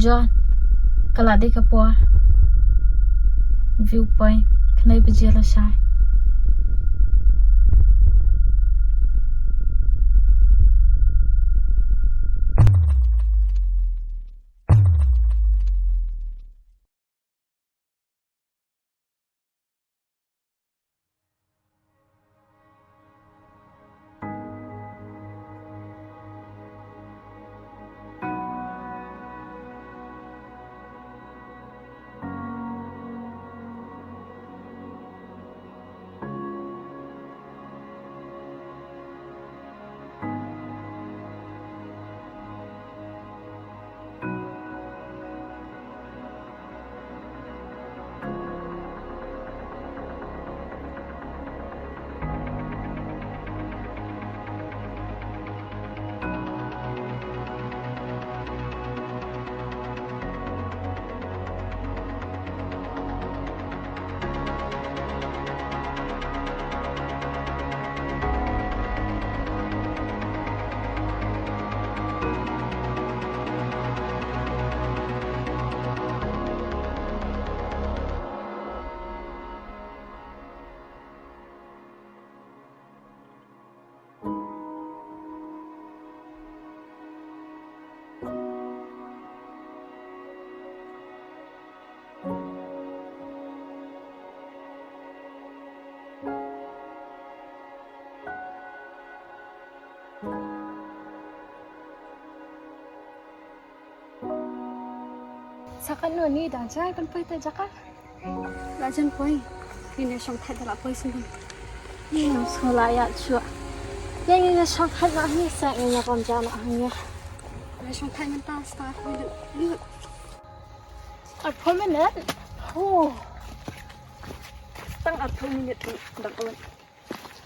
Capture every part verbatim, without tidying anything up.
John, ka la dei ka por. Viewpoint, kane ba jia la shai. Sa katno ni dang jai ban poi te jaka. La jan poi. Ngin ïa shong thait da la poi sngewbha. Ni nang sngewlah ïa shuwa. Ïa ngin ïa shong thait noh hi sa ngin ïa pom ja noh hangne. Ïa shong thait mynta sa lut lut. Arphew minit. Oh. Tang arphew minit dang on.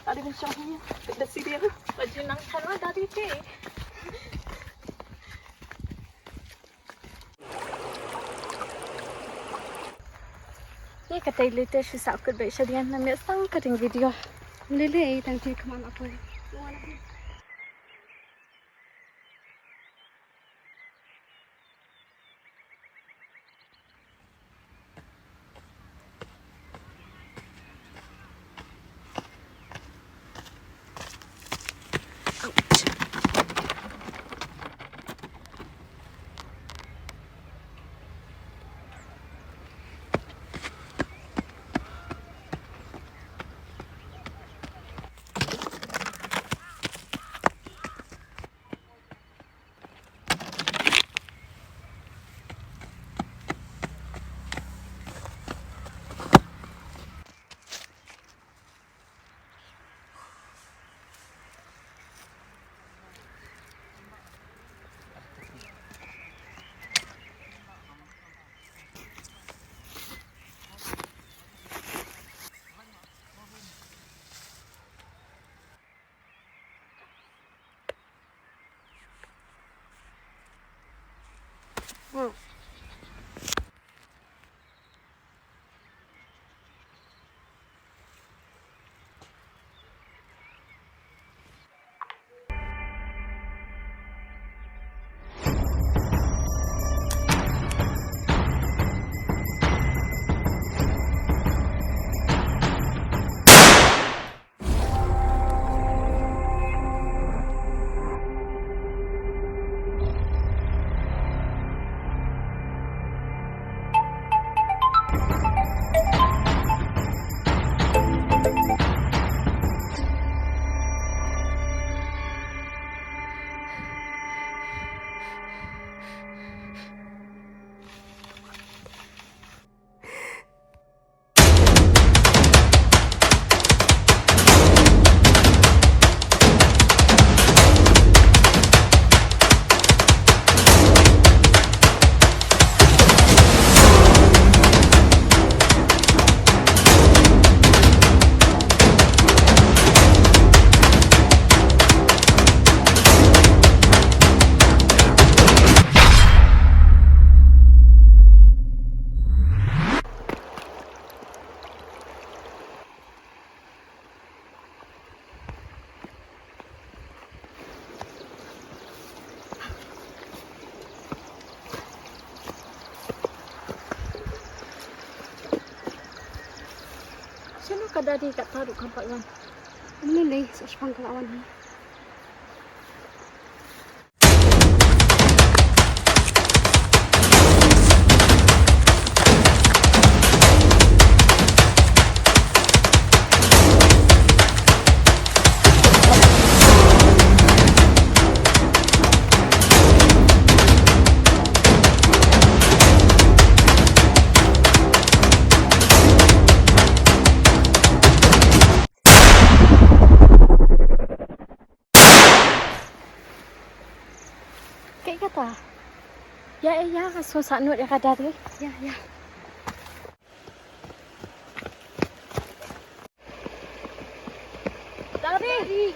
Adi ban shong hi. Da sidi ru. Ba ju nang than wa dadi te. Ni ka tai lute shu sa kut bai shadian na me sang ka ding video. Lele ai tang ti kman aku. Ka dadi katta ruh kam pat wan. Ym lei lei, sa shipang ka la wan hi. Kaei kata? Ïa, ïa, ïa, ka shu sah nud ïa ka dadi. Ïa, ïa. Dadi.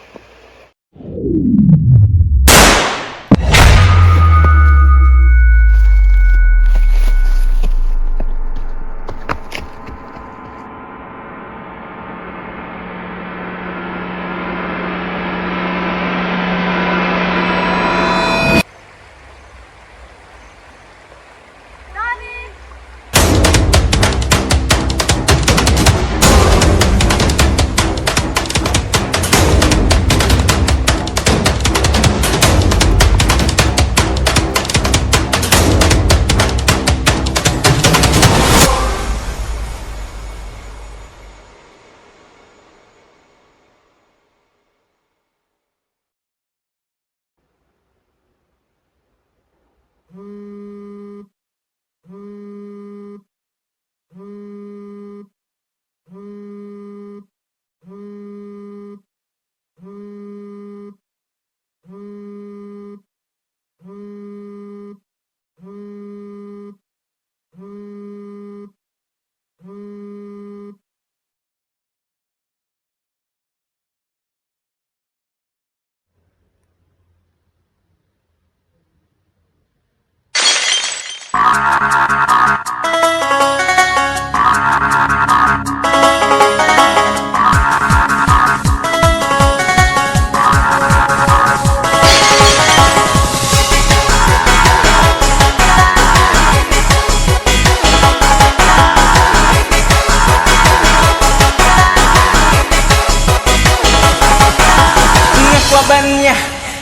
Nga kwah ban ïa,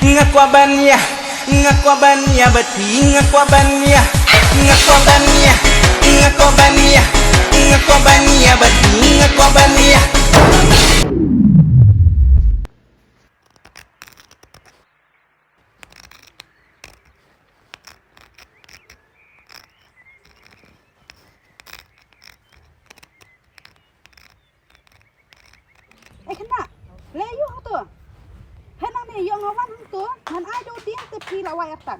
nga kwah ban ïa, nga kwah ban ïa bad phi, nga kwah ban ïa, nga kwah ban ïa, nga kwah ban ïa, nga kwah ban ïa bad phi, nga kwah ban ïa. Eh, khynnah, leh ïa u hangto. Hynrei nangne ïoh nga wan hangto, ngan ai da u dieng te phi la wai artat.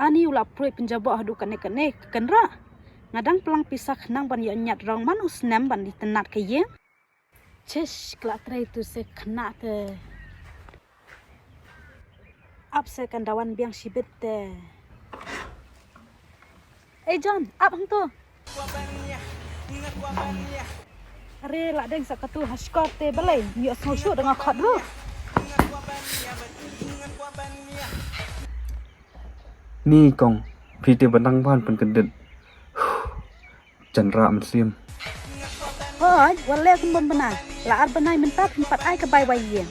Ani u la pruid pynjaboh haduh kane kane ka kynrah. Nga dang plang pisa khnang ban ïoh ñiad rong man u snem ban itynnad ka ïing. Chish, ka la trei tu se khynnah te. Ap se kan da wan biang shibit te. Ei John, ap hangto. Are la deng sa katu ha shkor te balei, ïoh sngewsih da nga khot ruh. Ni kong, phi te ba nang ban pynkyndit. Jan rah mynsiem. Hooid, wat leh kum bym bna. La ar bnai mynta phin pat ai ka bai wai ïing.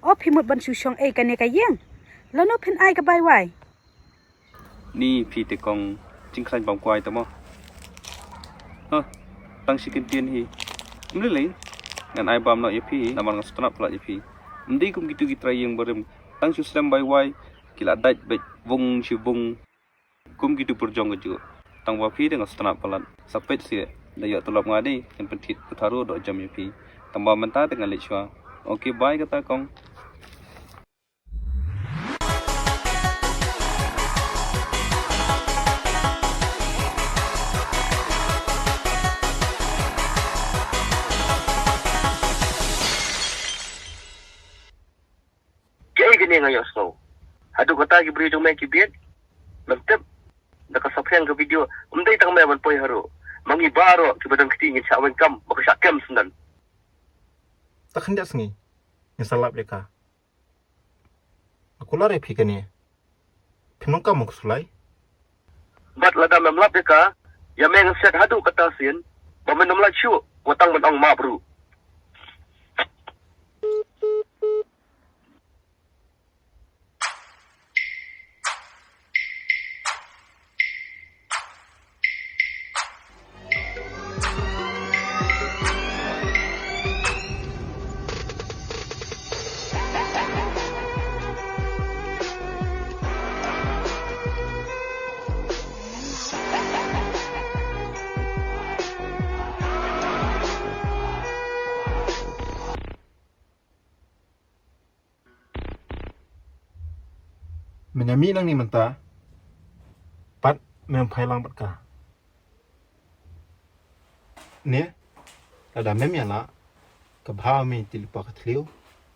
O phi mut ban shu shong ei kane ka ïing. Lano phin ai ka bai wai. Ni phi te kong jingkhlaiñ bam kwai te mo. Ha, tang shi kyntien hi. Ym lei lei. Ngan ai bam noh ïa phi, namar nga sngewtynnat palat ïa phi. Ym dei kum kitu ki trai ïing barim. Tang shu slem bai wai, ki la dait beit vung shi vung. Kum kitu pyrjong kajuh. Tang ba phi te nga sngewtynnat palat. Sa peit seh, da ïoh tulop nga dei, ngan pynthied putharo doh jam ïa phi. Tang ba mynta te nga leit shuwa. Okay, bye kata kong. Kaei kane nga ïohsngew? Haduh kata ki briew jong me ki bieit? Mem tip da ka saphriang ka video, ym dei tang me ban poi haruh. Ma ngi baroh kiba don kti ngin shah weng kam, ba ka shah kem sngewdon. Ta khyndiat sngi ngin sa lap ïa ka. Kular ïa phi kane. Phi nongkam mo Khuslai? Bad lada mem lap ïa ka, ïa me ngan siat haduh kata sien ba men ym lah shuh, wat tang men ong map ruh. Men ïa mih nangne mynta, pat men phai lang bad ka. Ne, lada mem ïa lah, ka bha me tylli pa ka thliew,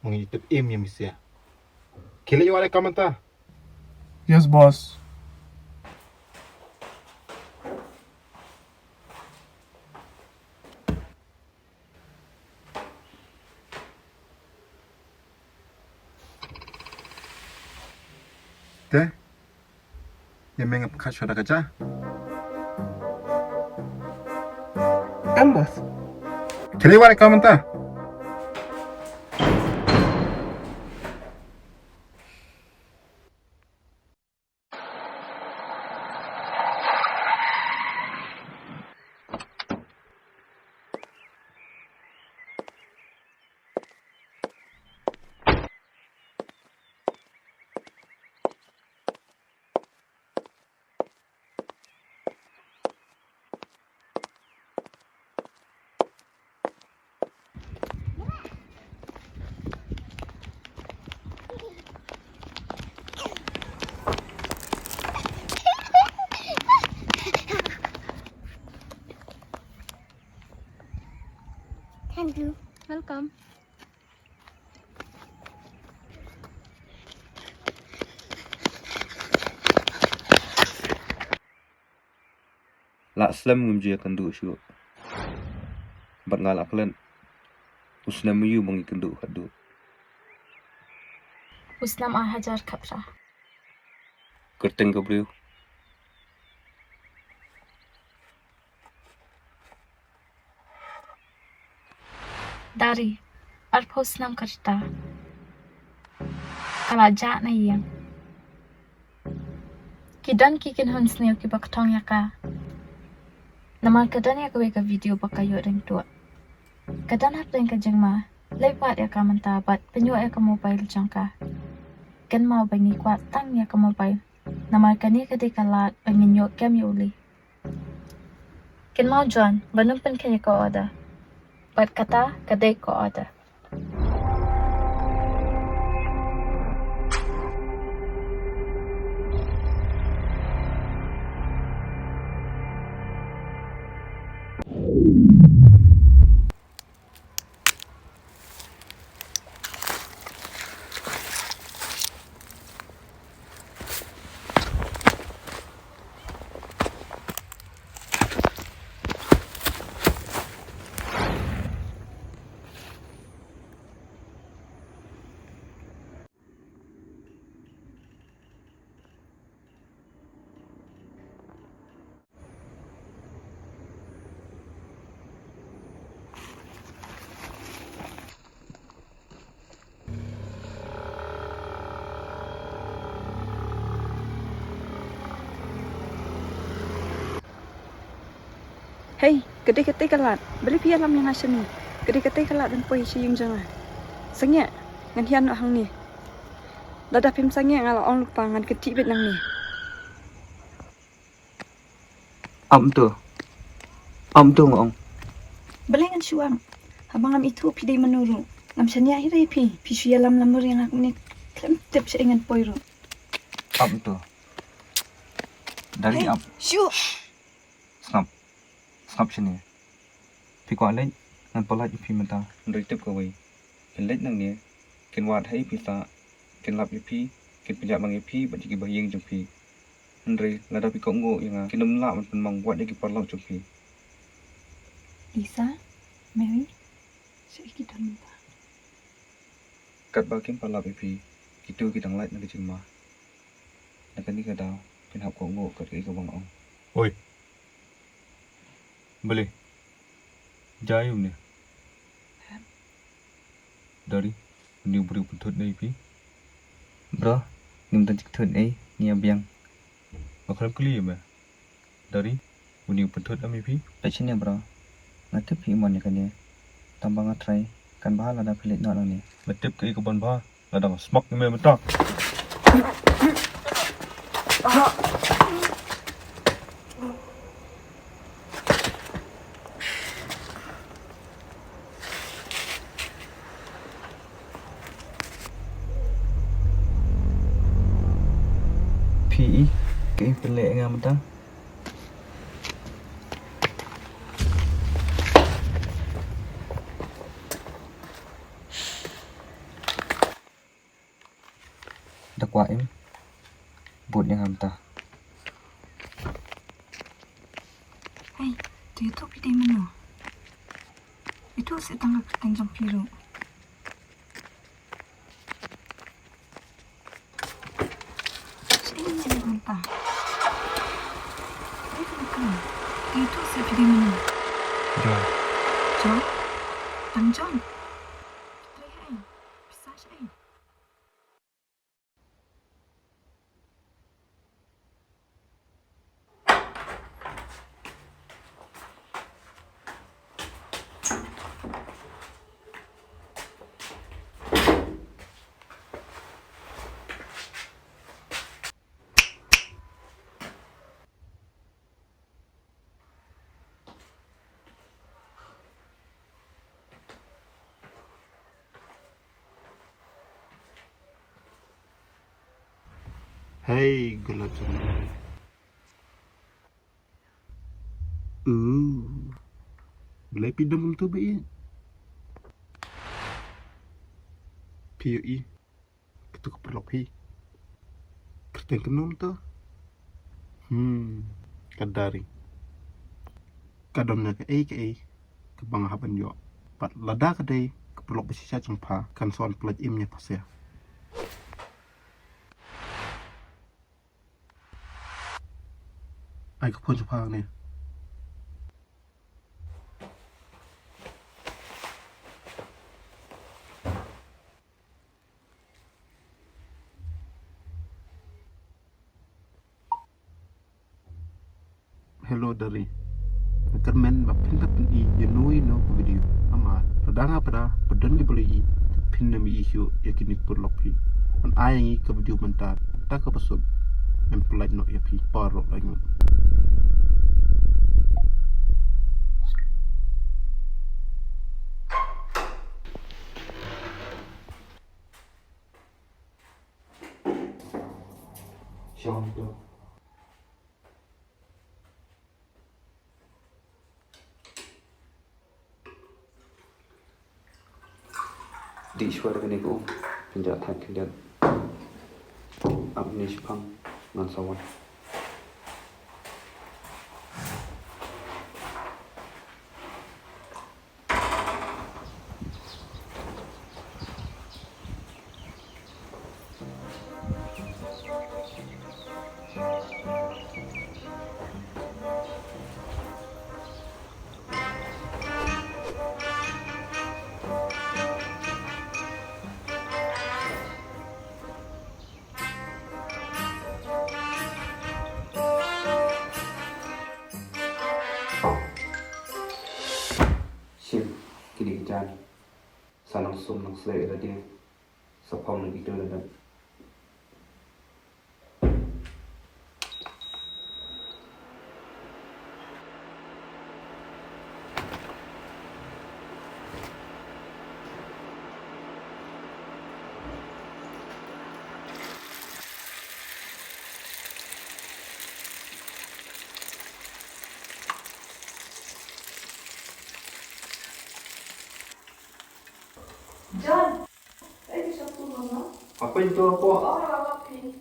ma ngi tip im ïa mi sia. Khie leit wad ïa ka mynta. Yes, boss. Te, ïa me nga pynkhot shuwa da ka ja. Em, boss. Khie leit wad ïa ka mynta. Thank you. Welcome. Lah slem ngim ju ïakynduh shuh. Bad nga lah klet. U snem aïu ba ngi kynduh khatduh? U snem ar hajar khatphra. Kyrteng ka briew. Dari, arphew snem ka rta. Ka la jah na ïing. Ki don ki kynhun sniew kiba kthong ïa ka. Namar ka don ïa kawei ka video ba ka ïoh ring tuh. Ka don hapdeng ka jingma, leit wad ïa ka mynta bad pynïoh ïa ka mobile jong ka. Kynmaw ba ngi kwah tang ïa ka mobile. Namar kane ka dei ka lad ba ngin ïoh kem ïa u Lee. Kynmaw John, ba nym pynkheiñ ïa ka order. Bad kata ka dei ka order. Hei, ka dei katei ka lad. Balei phi ïalam ïa nga shane? Ka dei katei ka lad ban poi sha ïing jong nga. Sangeh, ngan hiar noh hangne. Lada phim sangeh nga la ong lypa ngan kynthih beit nangne. Ap to. Ap to nga ong. Balei ngan shu ap? Haba ngam ithuh phi dei mano ruh, ngam shaniah hi re ïa phi. Phi shu ïalam lamur ïa nga kumne khlem tip shaei ngan poi ruh. Ap to. Dari ap. Shu. Sngap. Sngap shane. Phi kwah leit, ngan pyllait ïa phi mynta. Hynrei tip kawei. Kin leit nangne, kin wad ha i phi sah, kin lap ïa phi, kin pynïap lang ïa phi bad ïa ki bahaïing jong phi. Hynrei lada phi kohnguh ïa nga, kin ym lah ban pynmong wat ïa ki paralok jong phi. Lisa, Mary, shaei ki don mynta? Katba kim pat lap ïa phi, Kito ki dang lait na ka jingma. Na kane ka daw phin hap kohnguh kat kaei kaba nga ong. Oi. Balei? Jai um ne. Dari, une u briew pynthut ne ïa phi? Bro, ngim don jingthut ei, ngi ïa biang. Nga khlem kylli ïa me. Dari, une u pynthut em ïa phi? Peit shane bro. Nga tip phi mon ïa kane. Tang ba nga trai, kan bha lada phi leit noh nangne. Me tip kaei kaban bha, lada nga smak ïa me mynta. Phi i, kaei pynleh ïa nga mynta? Da kwah im bud ïa nga mynta. Hei, to ïathuh phi dei mano? Ïathuh seh tang ka kyrteng jong phi ruh. Shaei ngi ïa mynta? Dei phi kren. Ïathuh seh phi dei mano? John. John? Tang John? Phi trei haei? Pisa shaei? Hei, gulab jamun. Ooh. Balei phi dum kumto ba ïeit? Phi ïohi kato ka paralok phi? Kyrteng kumno mynta? Hmm, ka Dari. Ka don na kaei kaei kaba nga hap ban ïoh. Bad lada ka dei ka paralok ba shisha jong pha, kan sa wan pyllait im ïa pha seh. Ai ka phone jong pha hangne. Hello Dari. Nga kyrmen ba phin da pyni ïa no ïa no ka video. Namar lada nga pyrta ba don kiba la ïohi, phin ym ïohi shuh ïa kine ki paralok phi. Ngan ai ïa ngi ka video mynta, da kaba suk, ngan pyllait noh ïa phi baroh laingut. Shong to. Dih shuwa da kane ka um, pynjah thait khyndiat. Ap ne shipang, ngan sa wan. Shim, kine ki jan. Sa nang sum nang sleh ïa lade. Sa phong nang ithuh lade. John, eh, di satu mana? Apa itu apa? Oh, apa phi?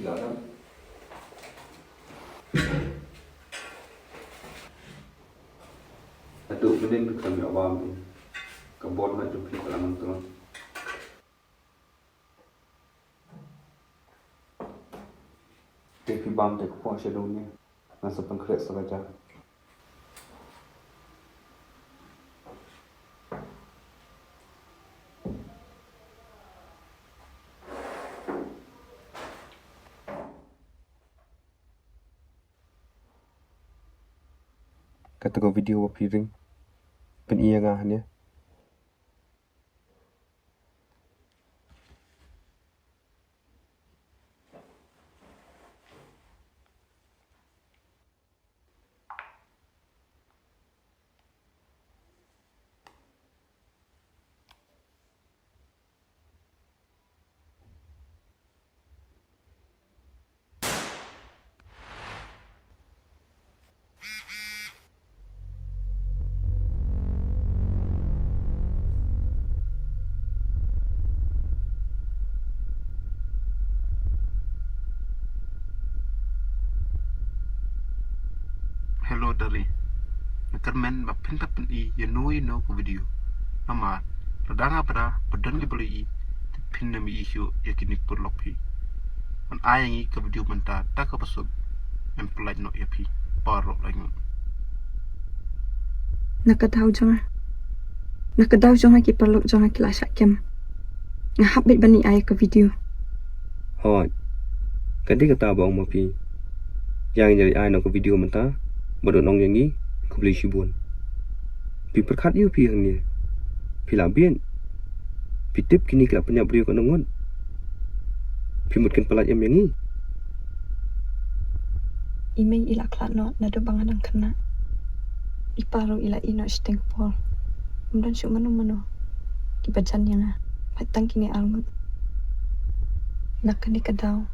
Atu benin ka mi awam. Ka bor na jumpi ka lamang tu. Te phi bam te ka por sha dunia. Ngan sa pynkhreh sa ka jaka. Kata ka video ba phi ring, pyni ïa nga hangne. Hello Dari. Nga kyrmen ba phin da pyni ïa no ïa no ka video. Namar lada nga bra ba don ki ba la ïohi, te phin da ym ïohi shuh ïa kine ki paralok phi. Ngan ai ïa ngi ka video mynta da kaba suk. Em pynlait noh ïa phi. Paralok lait ngut. Na ka daw jong nga, na ka daw jong nga ki paralok jong nga ki la shah kem. Nga hap beit ban ïa ai ka video. Hooid. Ka dei kata ba ong ma phi. Ïa ngi ïa ai noh ka video mynta bad un ong ïa ngi khublei shibun. Phi pyrkhat ïa u phi hangne. Phi la bieit. Phi tip kine ki la pynïap briew katno ngut. Phi mut kin pynlait em ïa ngi. I mei i la khlad noh naduh ba nga dang khynnah. I pa ruh i la ïeh noh shiteng ka por. Ym don shuh mano mano kiba jan ïa nga. Bad tang kine ar ngut. Na kane ka daw,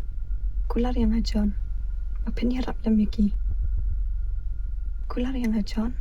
kular ïa nga John, ba phin ïarap lem ïa ki. Kular ïa nga John.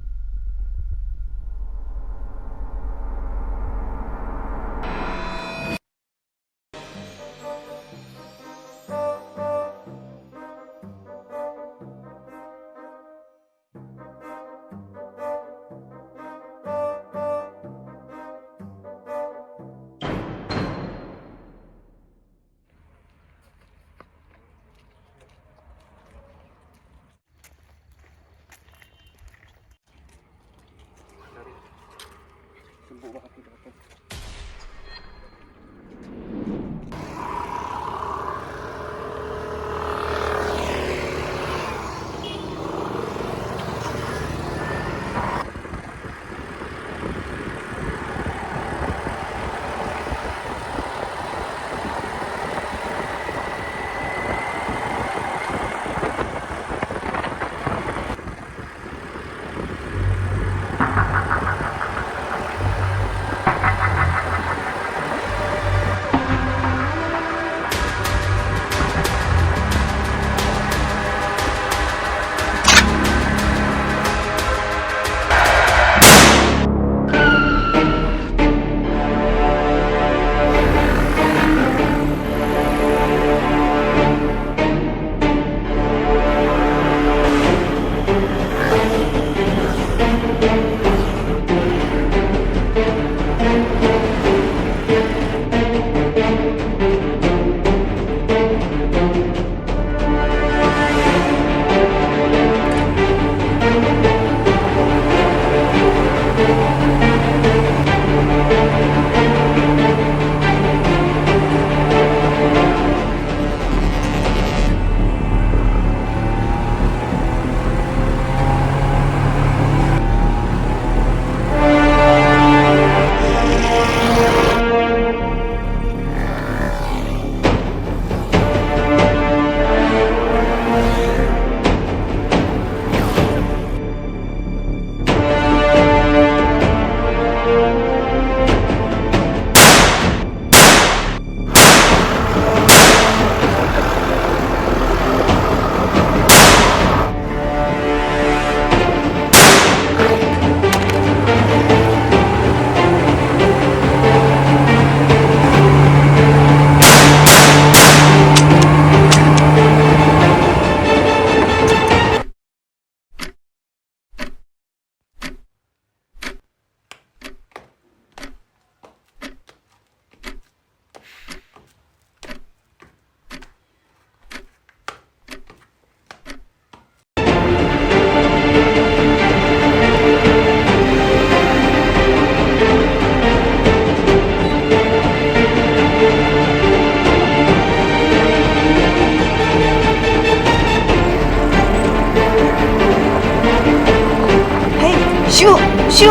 Shu, shu.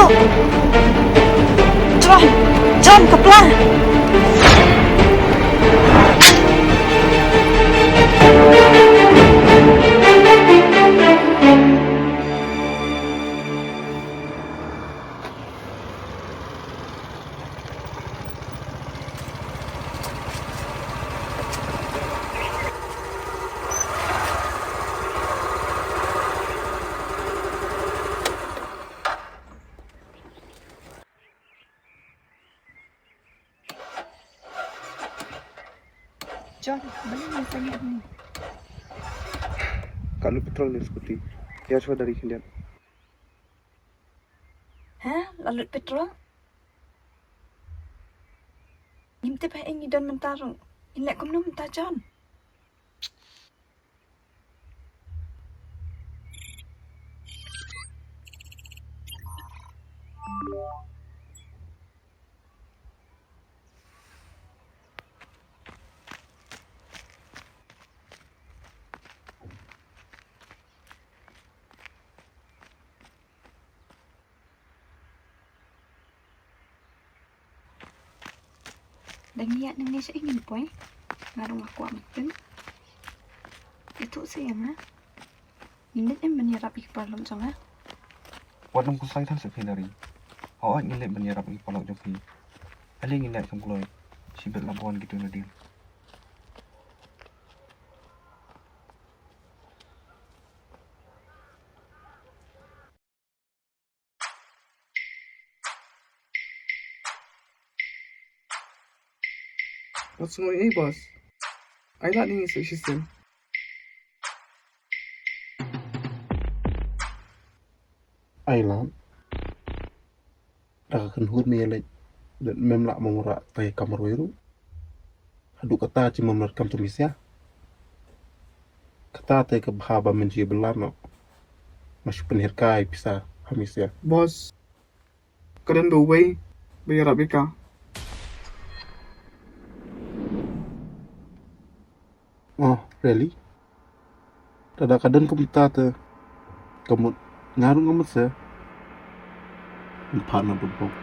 John, John, ka pla. John, balei ngi sangeh hangne? Ka lut petrol ne scooty. Ïa shuwa da ri khyndiat. Ha? La lut petrol? Ngim tip ha ïing ngi don mynta ruh. Ngin leh kumno mynta, John? Da ngi ïaid nangne shaei ngin poi? Nga ruh nga kwah ban tip. Ïathuh seh ïa nga. Ngin leit em ban ïarap ïa ki paralok jong nga? Wat nym khuslai than seh phi Nari. Hooid, ngin leit ban ïarap ïa ki paralok jong phi. Ale ngin leit kham kloi. Shibit la wan kito na dien. Wat sngew ei, boss. Ai lad ïa ngi sa shisien. Ai lad. Da ka kynhun me ïaleit, da mem lah mong rah tai ka marwei ruh. Haduh kata chi mem lah kam tu misia. Kata te ka bha ba men chi belam noh. Nga shu pynhiar kai pisa ha misia. Boss, ka don ba uwei ba ïarap ïa ka. Oh, really? Lada ka don kumta te, ka mut nga ruh nga mut se. Yn phah na bun bun.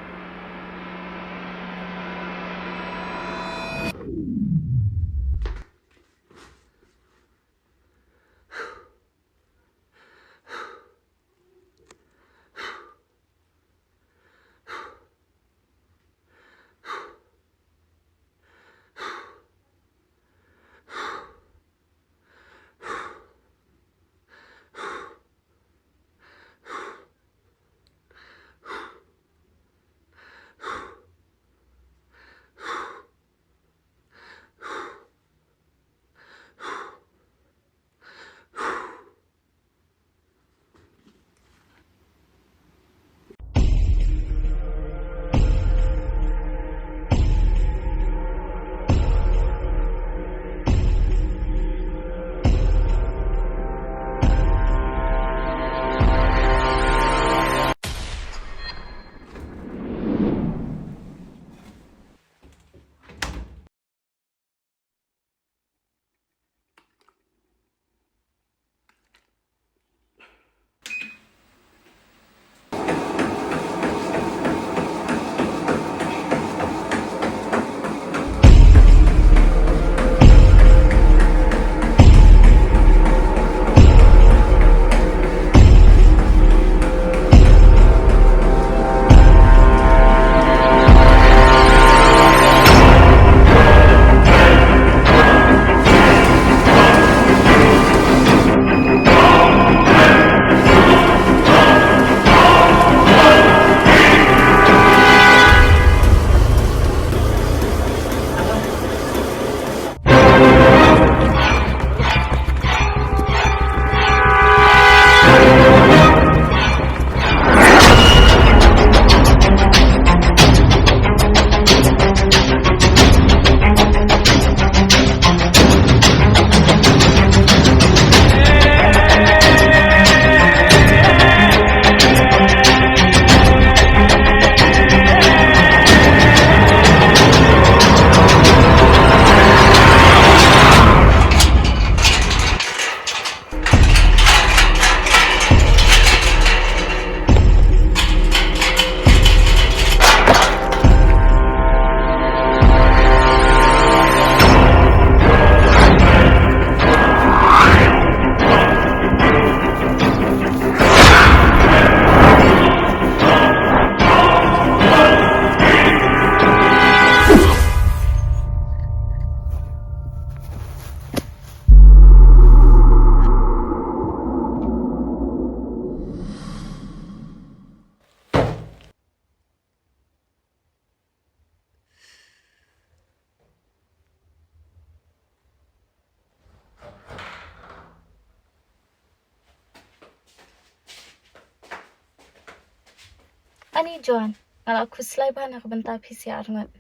Ani John, nga la khuslai bha na ka bynta phi sha arngut.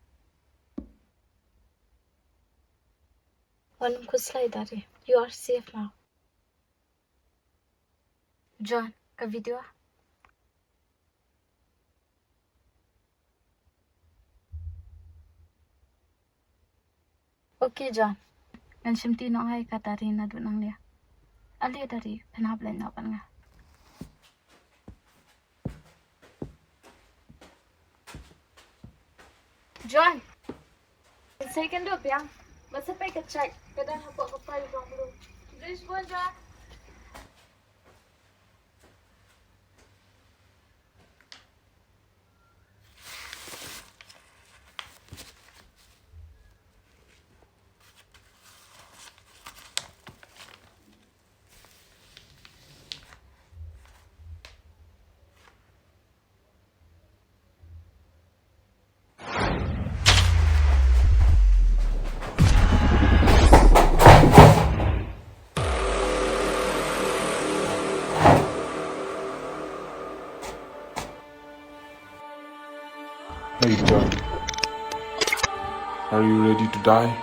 Wan khuslai Dari. You are safe now. John, ka video. Okay John. Ngan shim ti noh ïa ka Dari naduh nangne. Ale Dari, pynhap leit noh bad nga. John. Sa ïakynduh biang. Ba sa peit ka cheque ka don hapoh ka file jong u. Bun bun John. Hey John, are you ready to die?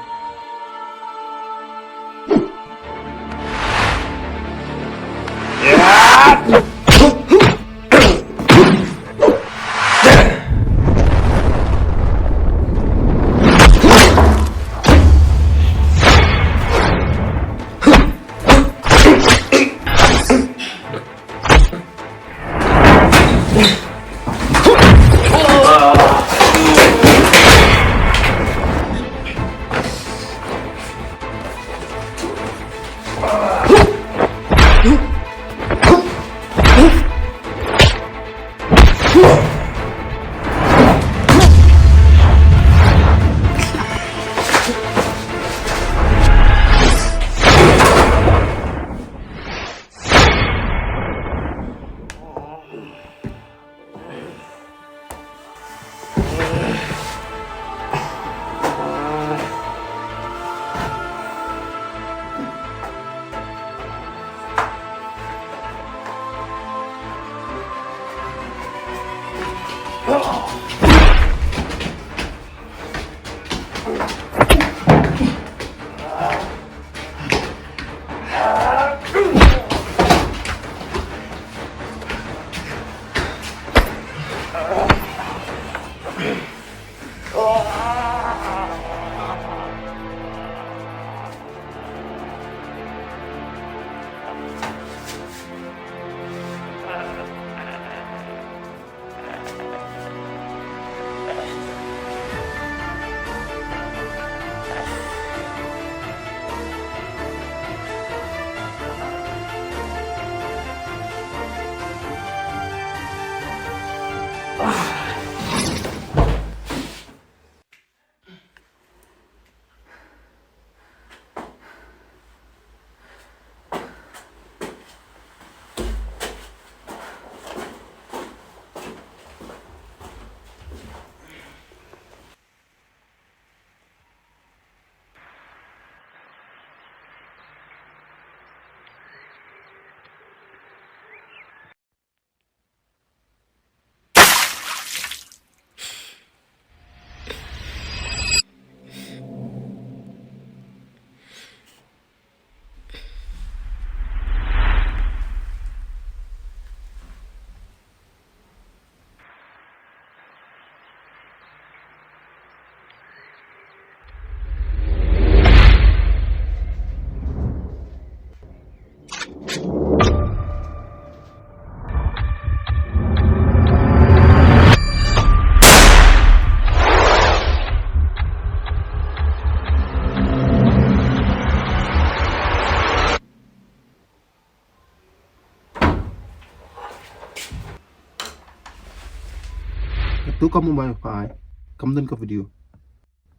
Katu ka mobile pha ai, kam don ka video.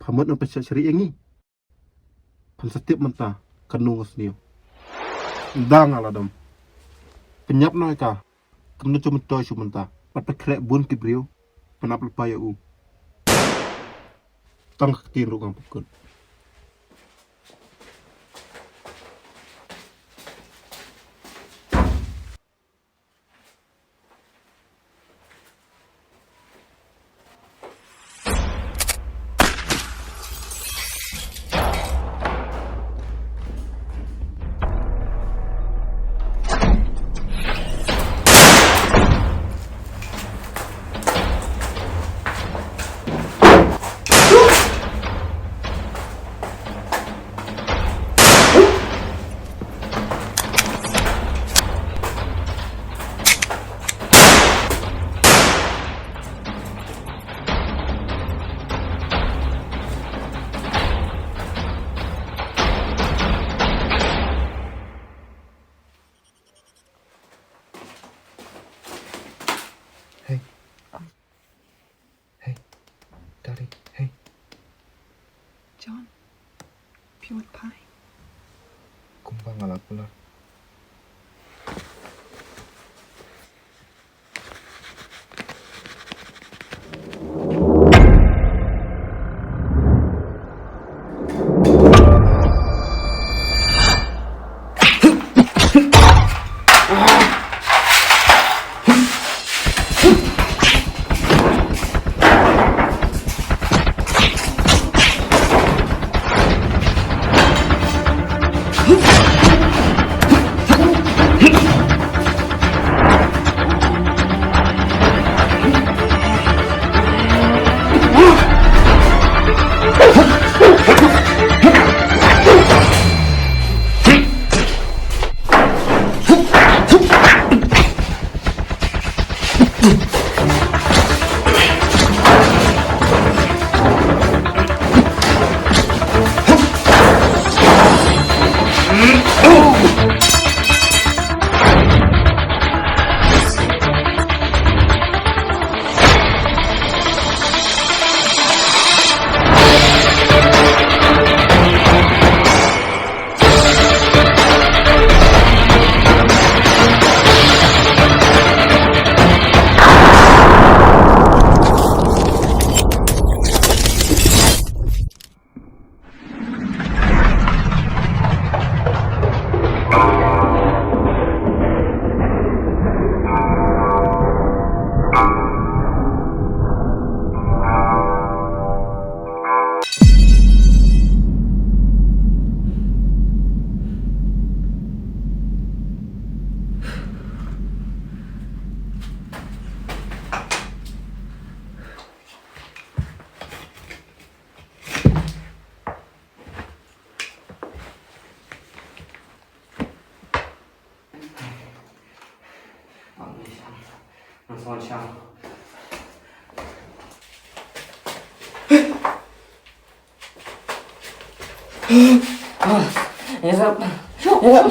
Pha mut nang pynshah shari ïa ngi. Phan sa tip mynta kano nga sniew. Ynda nga la dom, pynïap noh ïa ka. Kam na jong myntoi shu mynta. Bad pha khreh bun ki briew. Pynap lypa ïa u. Tang ka ktien ruh ngam pynkut. Ïarap. Ïarap.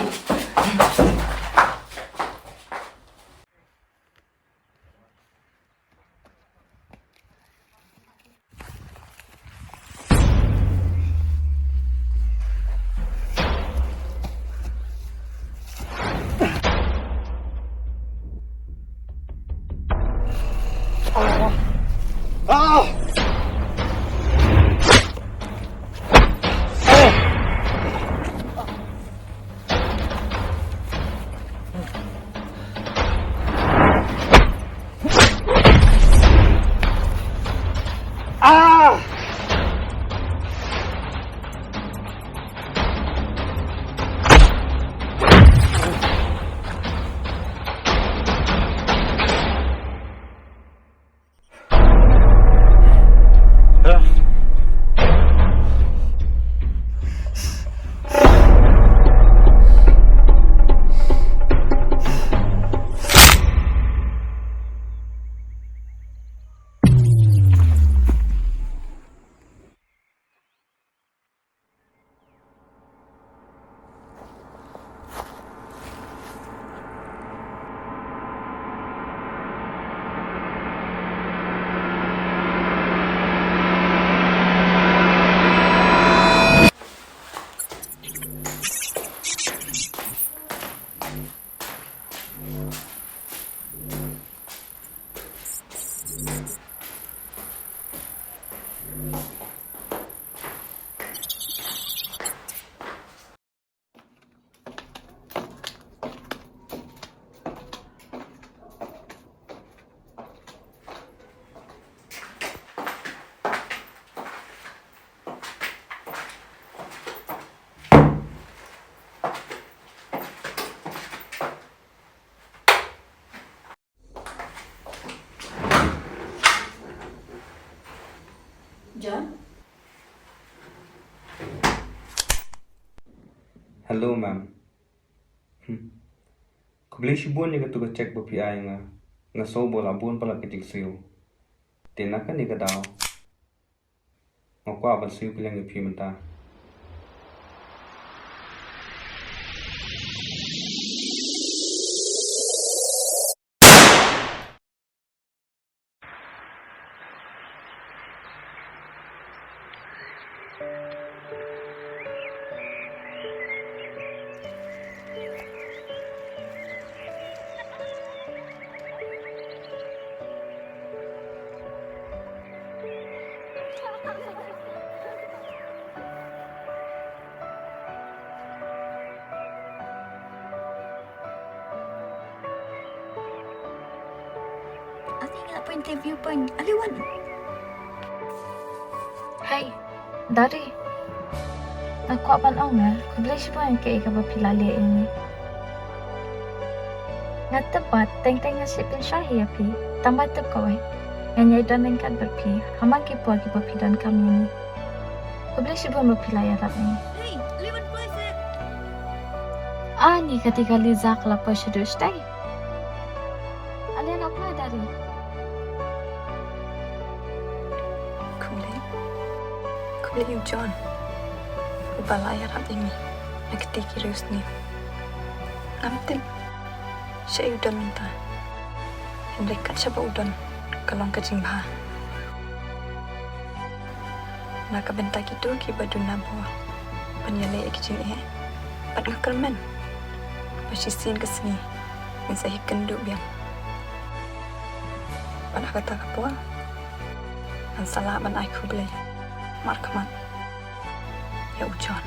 John? Hello, ma'am. Hmm. Khublei shibun ïa katu ka cheque ba phi ai nga. Nga sngew ba la bun palat ka jingsiew. Te na kane ka daw, nga kwah ban siew kylliang ïa phi mynta. Ani nga la poi interview poi. Ali wan. Hai, Dari. Nga kwah ban ong, eh, khublei shibun ïa kaei kaba phi la leh ïa ngi. Nga tip ba teng teng nga sheptieng shuh ïa phi. Tang ba tip kawei, ngan ïai don ryngkat bad phi ha man ki por kiba phi donkam ïa ngi. Khublei shibun ba phi la ïarap ïa ngi. Ani kata ka Liza ka la poi shaduh shatei. Ale nap la, Dari. Khublei. Khublei ïa u John uba la ïarap ïa ngi na kata ki riewsniew. Ngam tip shaei u don mynta, hynrei kat shaba u don ka long ka jingbha. Na ka bynta kito kiba duna bor ban ïaleh ïa ki jingeh, bad nga kyrmen ba shisien ka sngi ngin sa ïakynduh biang. Bad ha kata ka por ngan sa lah ban ai khublei markhmat ïa u John.